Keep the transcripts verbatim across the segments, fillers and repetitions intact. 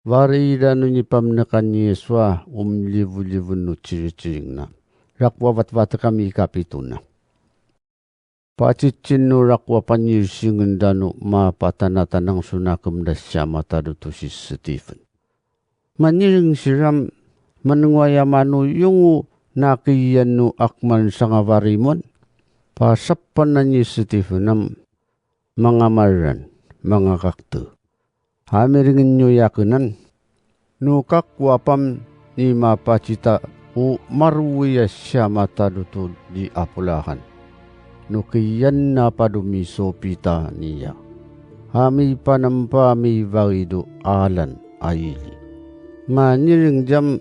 Wari da no nipamnkan i Yeswa o mliwliw no cirici ringna. Rakowa watwat kami kapito na. Pacicin no rakowa panyirsingan da no mapatanatanang so nakem da siya matado to si Stephen. Maniring siran, manengwaya mano yongo nakiyan no akman sangawari mon. Pasapanan i Stephen am manga maran, manga kakte. Amiringen yo yakenan. No kakowa pam ni mapacita o marwi a siya matado to di apolahan. No kiyan na pado misopita niya. Ami panampa mi bagido alan a ili. Maniring jam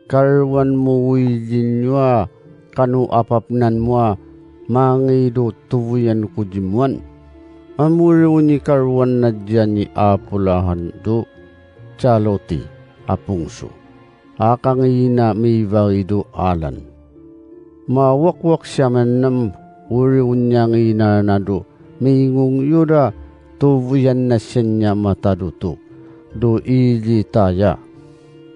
karwan mo wilin yo a kano apapnan mo a mangido towiyan ko jimowan. Amori oni karwan na diyan i apolahan do caloti a pongso. Akangina mi bagido alan. Mawakwak siya manam ori oni angina na do mingong yo da towiyan na siyan niya matado to do ili taya.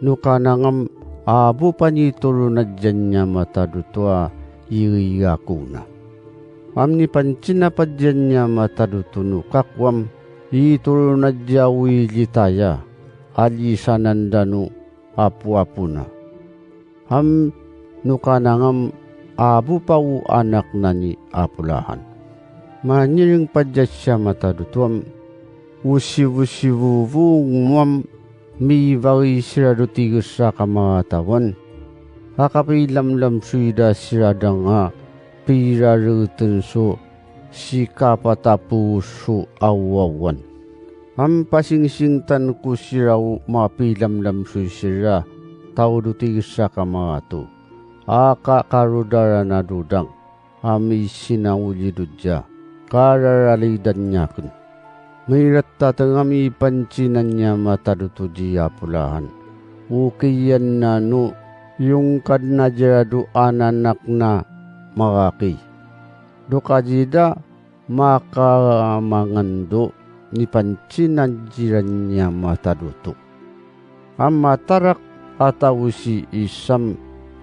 No kanangam abo panitoro na diyan niya matado to a iriya ko na. Am nipancina pa diyan niya matado to no kakowam itoro na diya o ili taya. Alisanan da no apoapo na. Am no kanangam abo pa o anak na ni apolahan. Maniring pa diya siya matado to am osiwosiwo wong mo am mibagi sira do tig sa kamatawan. Akapilamlam so ida sira danga pirareten so si kapatapo so awawan. Am pasingsingtan ko sira o mapilamlam so sira taw do tig sa kamato. Akakarodaran a dodang a misinawoli do diya kararalidan niyaken. Mirat tateng a mipancinan niya matado to di apolahan. Okiyan na no yongkad na diya ra do ananak na makakiy. Do kaji da makamangan do nipancinan diran niya matado to. A matarak a taw si Isam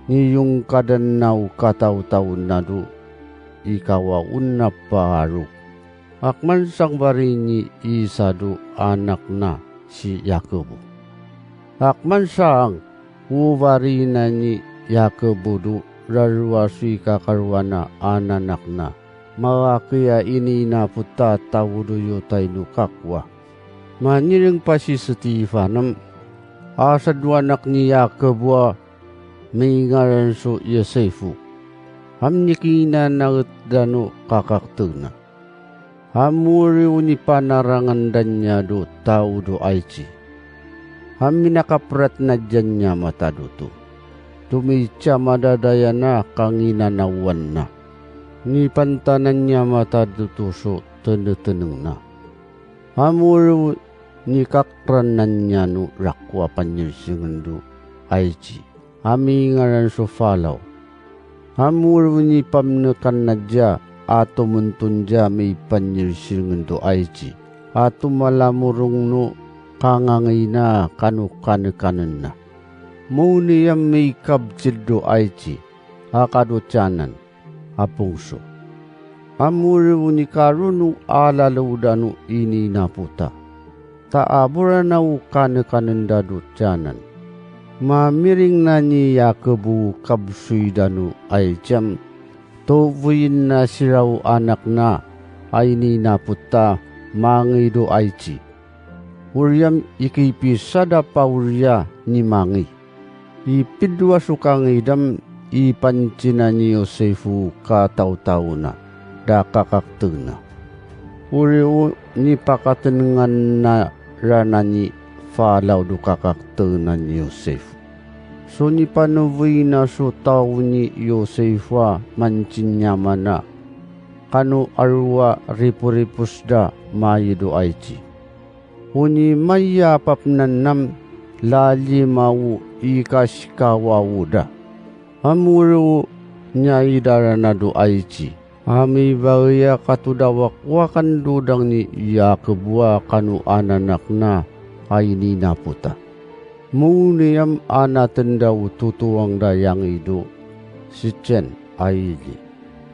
niyongkadan na o katawtaw na do ikawaon na paaro. Akman sangwari ni Isa do anak na si Yakobo. Akman sang o wari na ni Yakobo do rarowa so ikakarowa na ananak na makakiya ini na pota taw do yotay no kakowa. Maniring pa si Stephen am asad o anak ni Yakobo a mingaran so Yosefo. Am nikinanaet da no kakakte na. Amori oni panarangan da niya do taw do aici. Am minakaperat na diyan niya matado to. Tomica madadaya na kanginanawan na. Nipantanan niya matado to so teneteneng na. Amori oni kakran na niya no rakowa panyirsengen do aici a mingaran so falaw. Amori oni pamnekan na diya a tomonton diya mipanyirsengen do aici a tomalamorong no kangangina kano kanekanen na. Moni a mikabced do aici a kado tiyanan a pongso. Amori oni karono a lalaw da no ini na pota. Ta abora na o kanekanen da do tiyanan. Mamiring na ni Yakobo kabsoy da no aici am tovoyin na sira o anak na a ini na pota mangi do aici. Oriyan ikipisada pa oriyan i mangi. Ipidowa so kangi dam ipancina ni Yosefo katawtaw na da kakakte na. Oriyan o nipakatenengan na ra na ni falaw do kakakte na ni Yosefo. So nipanovoy na so taw ni Yosefo a mancin niyaman a kano arowa riporipos da mayi do aici. Oni maya papnanam lalima o ikasikawa o da. Amori oni aida ra na do aici a mibagi a katodawak wakan dodang ni Yakobo a kano ananak na a ini na pota. Mowni am a natnda o totowang da iyangido, sii tn a ili.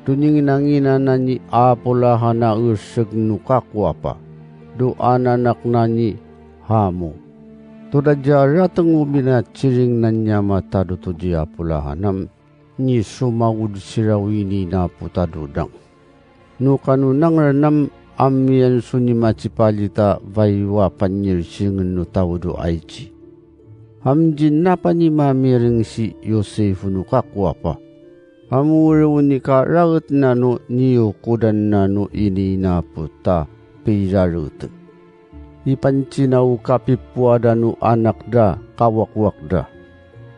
Doningin a ngina na ni Apolahana eseg no kakowa pa, do ananak na ni Hamo. Toda di a ratng o minatiring na niyamatado to di Apolahan am, ni somawod sira o ini na potado dang. No kano nangran am, amiyan so ni matsipalita vaiwa panyirsingan o taw do aitsi. Am di na panimamiring si Yosef no kakowa pa. Amo ri o ni karaet nano niyokodan nano ini na pota piraretn. Ipantsina o kapipowadan o anak da kawakwak da.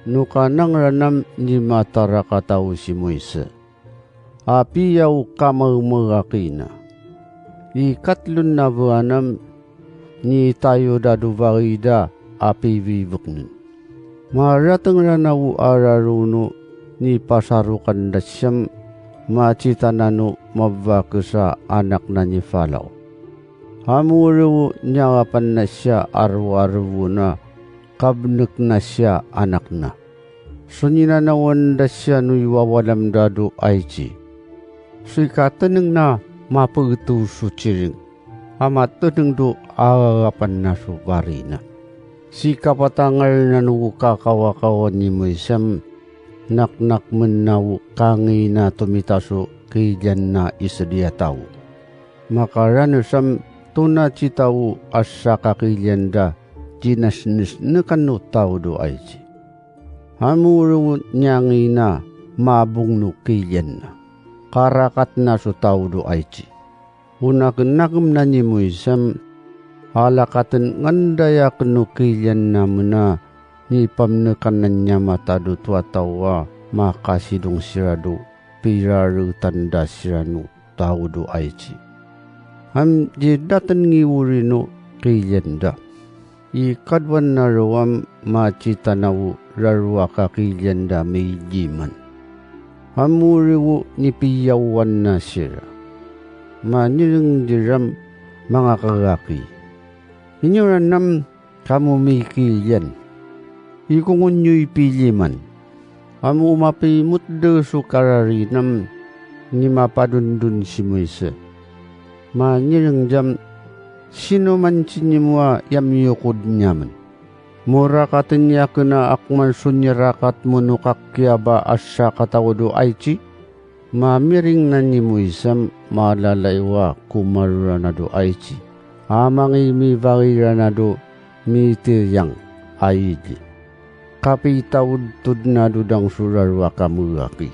No kanangran am ni matarakataw si Moise. Apiya o kamaemagakina. Ikatlo na bgan am ni tayo da do bagay da a pibibknn. Maratng rana o araro no ni pasarokan da siyam, matsitana no mabaksa anak na ni Falaw. Amo ri o niyakapan na siya aro-aro na kabnk na siya anak na. Soninanawan da siya no iwawalam da do aitsi. So ikatnng na mapgto so tsiring a matnng do agagapan na so bari na. Si kapatangal na no kakawakawan i Moise am, naknakmn na o kangina tomita so kiliyan na isdiya taw. Makaranes am tona tsitaw a sakakiliyan da, dinasnesnkan o taw do aitsi. Amo ri o niyangina mabong no kiliyan na. Karakat na so taw do aitsi. O naknakm na ni Moise am, alakatn ngandayakn o kiliyan na mna ni pamnkan na niyamatado to a taw a makasidong sira do piraretan da sira no taw do aitsi. Am di datn ngiwri no kiliyan da. I Kadwan na roo am matsitana o rarowaka kiliyan da maidiman. Amo ri o nipiyawan na sira. Manirng di ram manga kagaki. Inyoran am kamo mikiliyan. Ikongon iyo i piliman. Amo mapimotda so kararinan am ni mapadondon si Moise. Manirng di am, sino man sinimo a iyamiyokod niyaman. Morakatn iyan akn a akman so nirakat mo no kakiyaba a sakataw do aitsi. Mamiring na ni Moise am malalaiwa ko marorana do aitsi. A mangimibagi rana do mitiyang a idi. Kapitawodtod na do dang so rarowaka mgaki.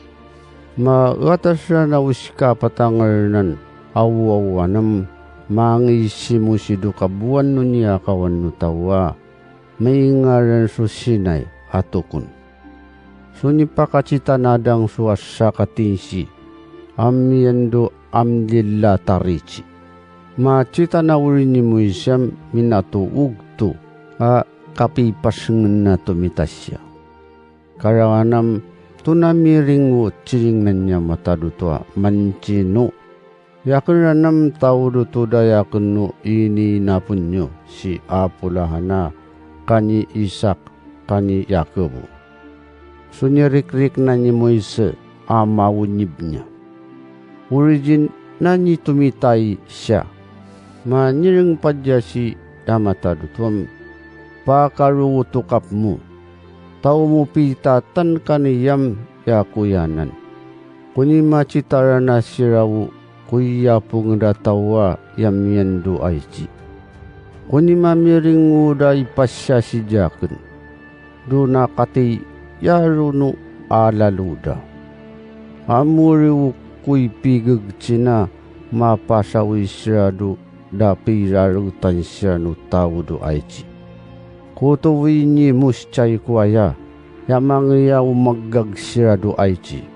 Mawatas rana o sikapatangal nan awoawoan am mangisimo si do kabowan no niyakawan no taw a maingaran so Sinai a tokon. So nipakatsitana dang so asaka tinsi, amiyan do amlila taritsi. Matsitana ori ni Moise am minatoog to a kapipasngan na tomita siya. Karangan am tona miring o tsiring na niyamatado to a mantsino. Iyakn ran am taw do toda iyakn o ininapon iyo si Apolahana, kani Isak, kani Yakobo. So nirikrik na ni Moise a maonib niyan. Origen na ni tomitay siya. Manireng padiya si yamatado to am, pakaroo to kapmo. Taw mo pitatan kani yam iya koyanan. Koni matsitaran a sira o koyapong da taw a yamiyan do aitsi. Koni mamiring o da ipasya si diyakn. Do na kati yaro no alalo da. Amori o koy pigeg tsina mapasawi sira do da pirarotan sira no taw do aitsi. Koto wini moscay ko aya, ya mangiya o maggag sira do aitsi.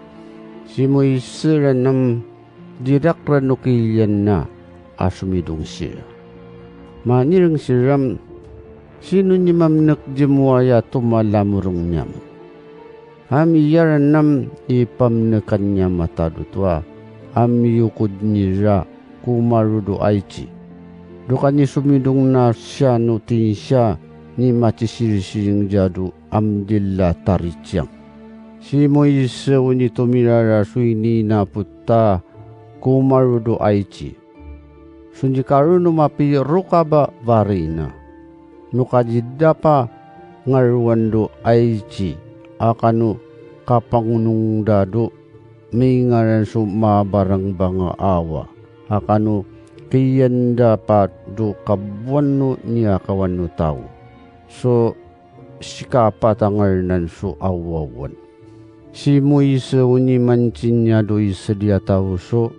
Si Moise ran am dirak ran o kiliyan na a somidong sira. Manireng siran, sino ni mamnek di mo aya tomalamorong niyan. Amiyaran am ipamnekan niyan matado to a amiyokod nira ko maro do aitsi. Do kani somidong na siya no tinsiya ni matisirisiring jado a mdila tariciyang. Si Moise o nitomira ra so ininapota ko marodo aici. So ndikaro no mapiya rokaba varina. No kaji da pangarowan do aici a kano kapangonong da do mingaran so mabarang banga awa a kano kiyan da pa do kabowan no niyakawan o taw. So sikapat a ngaran so awawan. Si Moise o nimancin iyan do isedi a taw so,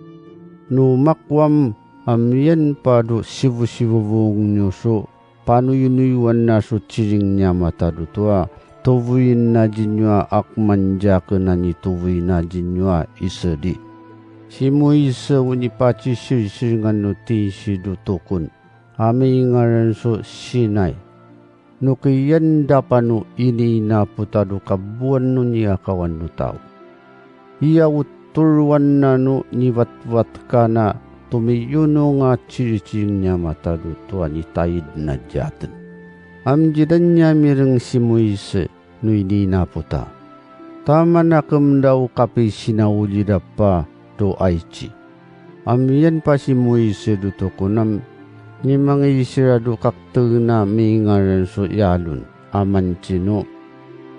no makowa am iyan pa do sibosibowong niyo so panoyonoyowan na so ciring niya matado to a, tovoyin na di niyo a akmanjaken a nitovoy na di niyo a isedi. Si Moise o nipatisirsiringan o tinsi do tokon a mingaran so Sinai. No kiyan da pa no ininapota do kabowan no niyakawan o taw. Iya o torowan na no niwatwat ka na tomiyonong a ciriciring niya matado to a nitaid na jaten. Am di da niyan mireng si Moise no ininapota. Taman a kemdaw kapisinawoli da pa do aici. Am iyan pa si Moise do tokon am, nimangi sira do kakteg na mingaran so Yalon a mancino.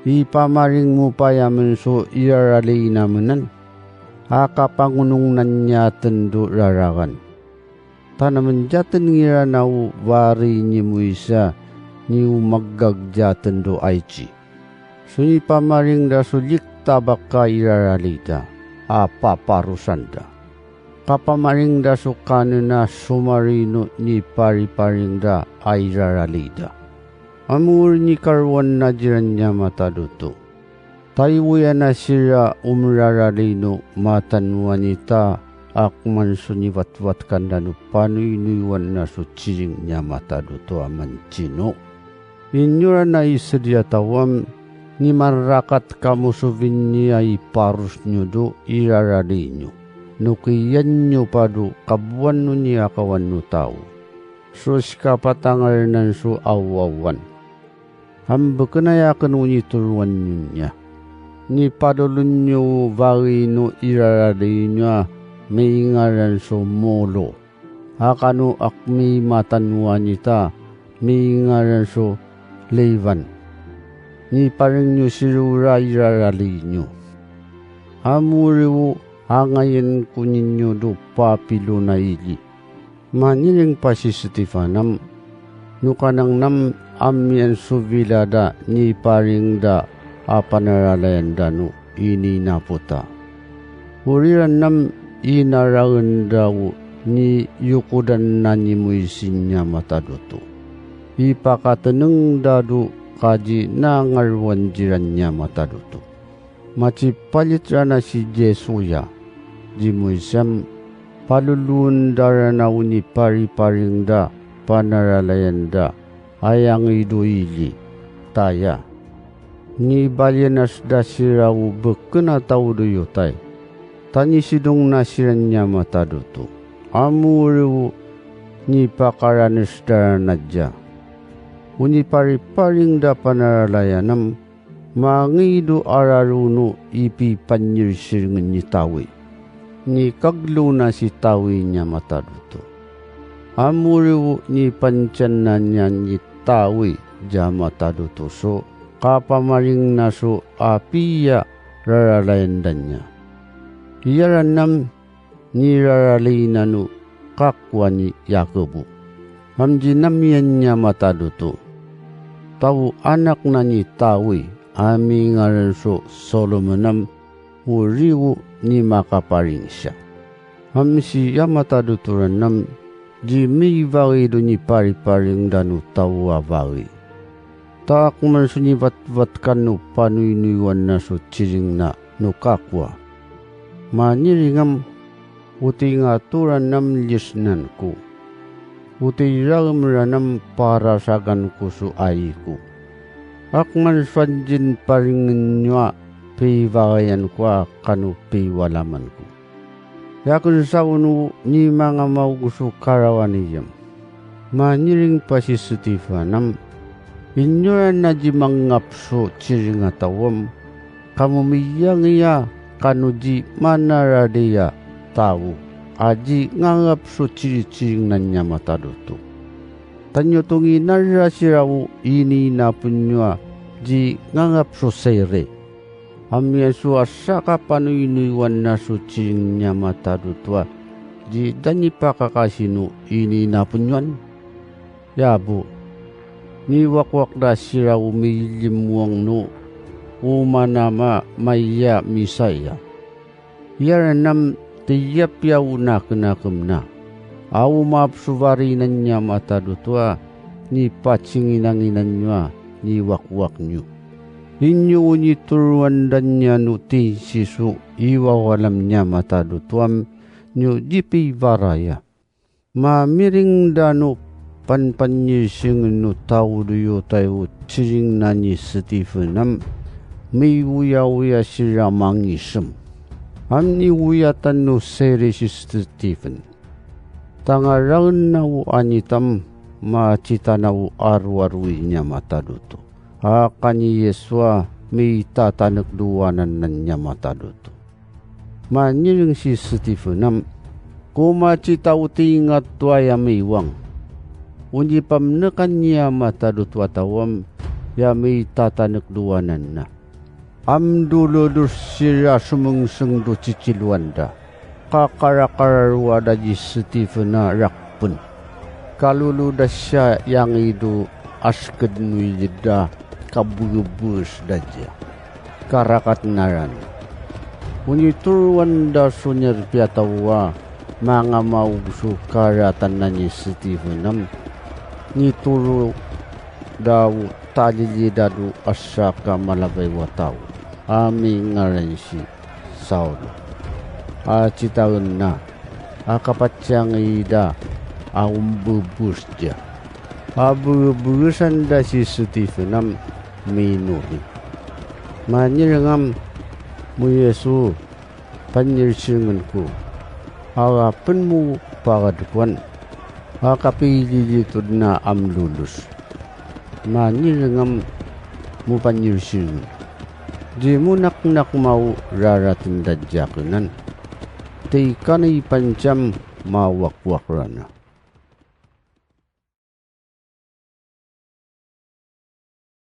Ipamaring mo pa iyamen so iraralay namen an a kapangonong nan iyaten do raragan. Tanamen jaten ngiran a o vari ni Moise a niyo maggag jaten do aici. So nipamaring da so liktabak a iraralay da a paparosan da. Kapamaring da so kanen a somari no nipariparing da a iraralay da. Amor nikarowan na di ran niya matado to. Taiwoyan a sira o meraralay no matanowanita a koman so niwatwat kanda no panoynoyowan na so ciring niya matado to a mancino. Inyoran a isedi a taw am, nimanrakat kamo so bini a iparos niyo do iraralay niyo. No kiyan niyo pa do kabowan no niyakawan o taw. So sikapat a ngaran so awawan. Ambeken a yaken o nitorowan niyo niya. Nipadolon niyo o bagi no iraralay niyo a mingaran so Molo. A kano akmi matanowanita mingaran so Laban. Niparing niyo siro ra iraralay niyo. Amori o angayen ko niyo do papilo na ili. Maniring pa si Stefan am, no kanang nam amiyan so bilad a niparing da a panaralayan da no ininapota. Oriran nam inaragen da o niyokodan na ni Moise niya matado to. Ipakateneng da do kaji na ngarowan di ran niya matado to. Macipalit ran a si Jesoya, di Moise am, paloloen da ran a o nipariparing da panaralayan da a iyangido i Eli, taya. Nibaliyan a sda sira o beken a taw do yotay. Ta nisidong na siran niya matado to. Amori o nipakaranes da ran a diya. O nipariparing da panaralayan am, mangido a raroo no ipipanyirsiringen i Tawi. Nikaglow na si Tawi niya matado to. Amori o nipantiyan na niyan i Tawi diya matado to so kapamaring na so apiya raralayan da niya. Iyaran am niraralay na no kakowa ni Yakobo. Am di namiyan niya matado to. Taw anak na ni Tawi a mingaran so Solomon am oriyo ni makaparing siya. Am siya matado to ran am di mibagay do nipariparing da no taw a bagay. Ta koman so nibatbat kano panoynoyowan na so ciring na no kakowa. Maniring am, o tinga to ran am liyesnan ko. O tiraem ran am parasagan ko so ai ko. Akoman so andin paringen iyo a pibagayan ko a kano piwalaman ko. Yaken sa o no nimangamaog so karawan iyam. Maniring pa si Stefan am, Inyoran a dii mangap so tsiring a taw am, ka momiyang iya kano dii manaradi a taw a dii ngangap so tsiritsiring nan niya matado to. Tanyotongi nara sira o ininapn iyo a dii ngangap so siri. Amiyan so asakapanoynoywan na so tsiring niya matado to a dii da niyan pakakasi no ininapn iyo an. Ya bo, niwakwak da sira o milimowang no oman a ma-, maya misaya. Iyaran am tiyapiya o naknakm na. Aw mapsovari nan niya matado to a nipatsinginanginan iyo a niwakwak niyo. Inyo onitoroan da niyan o tinsiso i wawalam niya matado to am niyo dii pibaraya. Mamiring da no panpanyirsingn o taw diyotay o tsiring na ni Stephen am, miwoyawoya sira mangism. Am niwoyatan o siri si Stephen. Tangaraen na o anita am, matsitana o aroaroy niya matado to. A kani Yesu a mitatanekdowanan nan niya matado to. Manireng si Stephen am, ko matsita o tingat to aya miwang. Onipamnekan niya matado to a taw am, ya mitatanekdowanan na. Amdolodos sira somengseng do tsitsiloan da. Kakarakararoa da di Stephen a rakpen. Kalolo da siya iyangido a seked no iled a kabebes da diya. Karakat na ran. Onitoroan da so niyarpiya taw a mangamaog so karatan na ni Stephen am. Nitoro da o talilidado a saka malabay wa taw a mingaran si Saulo. A tsitaen na a kapatsiyangida a ombebes diya. A bebesan da si Stephen am minori. Manireng am mo Yesu, panyirsirengen ko. A apen mo pakad kowan a kapililitod na amlolos. Manireng am mo panyirsirengen. Di mo naknakma o raraten da diyakenan. Tey kano i pansam mawakwak rana.